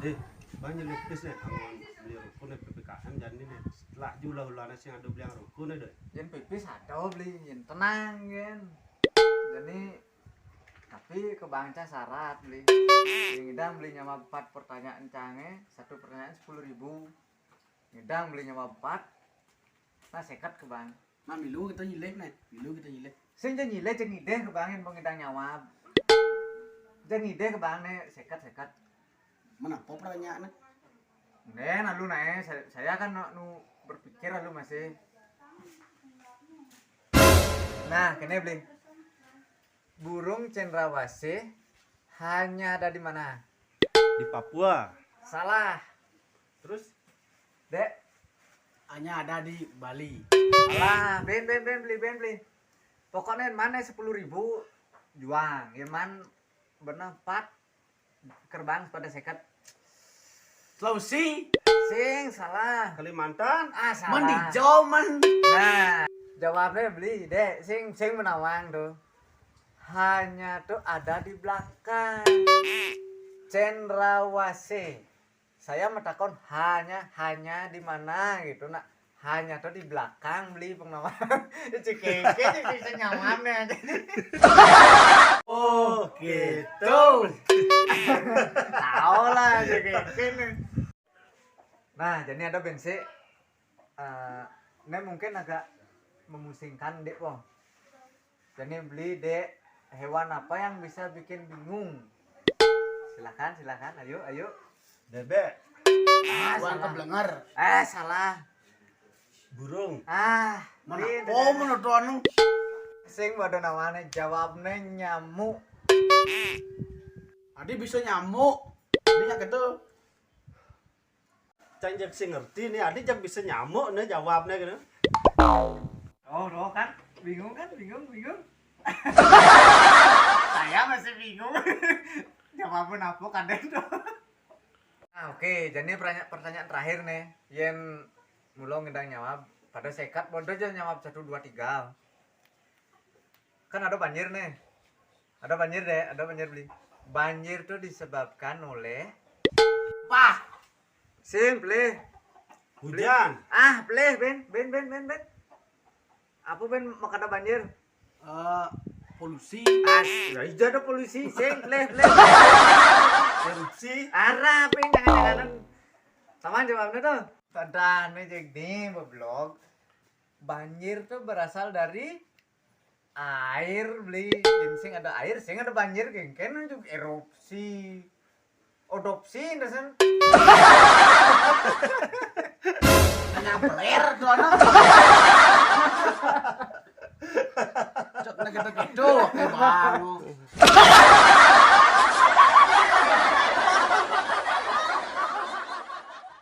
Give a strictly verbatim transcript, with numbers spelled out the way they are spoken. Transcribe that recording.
Eh, Bang, nyelip pipis nih, amun beli ruko nih P P K M jani nih. Setelah jumlah ulana sing ada beli ruko nih, Doi. Yen pipis ada beli, yen tenang yen. Jadi tapi ke bangca syarat beli. Yang ngidang beli nyama empat pertanyaan cange, satu pertanyaan sepuluh ribu. Ngidang beli nyama empat, nah seket ke bang. Nah, milu kita nyilih nih, milu kita nyilih. Sing je nyilih, je ngideh ke bangin, bang ngidang nyawab. Je ngideh ke bang nih, seket, seket. Mana apa pertanyaannya? Nih, lalu nih, saya, saya kan nu, nu berpikir lalu masih. Nah, kene beli. Burung cendrawasih hanya ada di mana? Di Papua. Salah. Terus? Dek? Hanya ada di Bali. Salah. Ben, ben, ben, beli, ben, beli. Pokoknya mana sepuluh ribu juang. Ya man bener empat kerbang pada seket. Sulawesi. Sing salah. Kalimantan. Ah, salah. Man dijauh man. Nah, jawabnya beli, dek. Sing, sing menawang tuh. Hanya tuh ada di belakang. Cendrawasih. Saya metakon hanya, hanya di mana gitu nak. Hanya tuh di belakang beli pengawalan. Cekeke sih bisa nyamannya. Oh gitu. Tahu lah cekeke nih. Nah, jadi ada bensi. Eh, ini mungkin agak memusingkan dek, Wong. Jadi beli dek hewan apa yang bisa bikin bingung? Silakan, silakan. Ayo, ayo. Bebek. Ah, Buang salah. Keblenger. Eh, salah. Burung. Ah, mana? Oh, mana tuh anu? Sing pada namanya jawabnya nyamuk. Adi bisa nyamuk. Adi nggak gitu. Cang jak sing ngerti nih, adi jak bisa nyamuk nih jawabnya gitu. Oh, doh kan? Bingung kan? Bingung, bingung. Saya masih bingung. Jawabnya apa kadang tuh? Ah, oke, jadi pertanyaan, pertanyaan terakhir nih. Yen mulo ngedang nyawab, pada sekat bodoh aja nyawab satu dua tiga. Kan ada banjir nih. Ada banjir deh, ada banjir beli. Banjir tuh disebabkan oleh Pah. Sing, pleh. Hujan. Ah, pleh, ben, ben, ben, ben, ben. Apa ben makana banjir? Eh, polusi. Ah, ya iya ada polusi, sing, pleh, pleh. Korupsi. Arah, ben, jangan-jangan. Taman jawabnya tuh. Tadahne jeg ni beblog. Banjir tuh berasal dari air beli. Sing ada air, sing ada banjir, gengken juga erupsi. Odopsi, ndesan. Nyamper tuh anak. Cok, nah gitu gitu. Bang.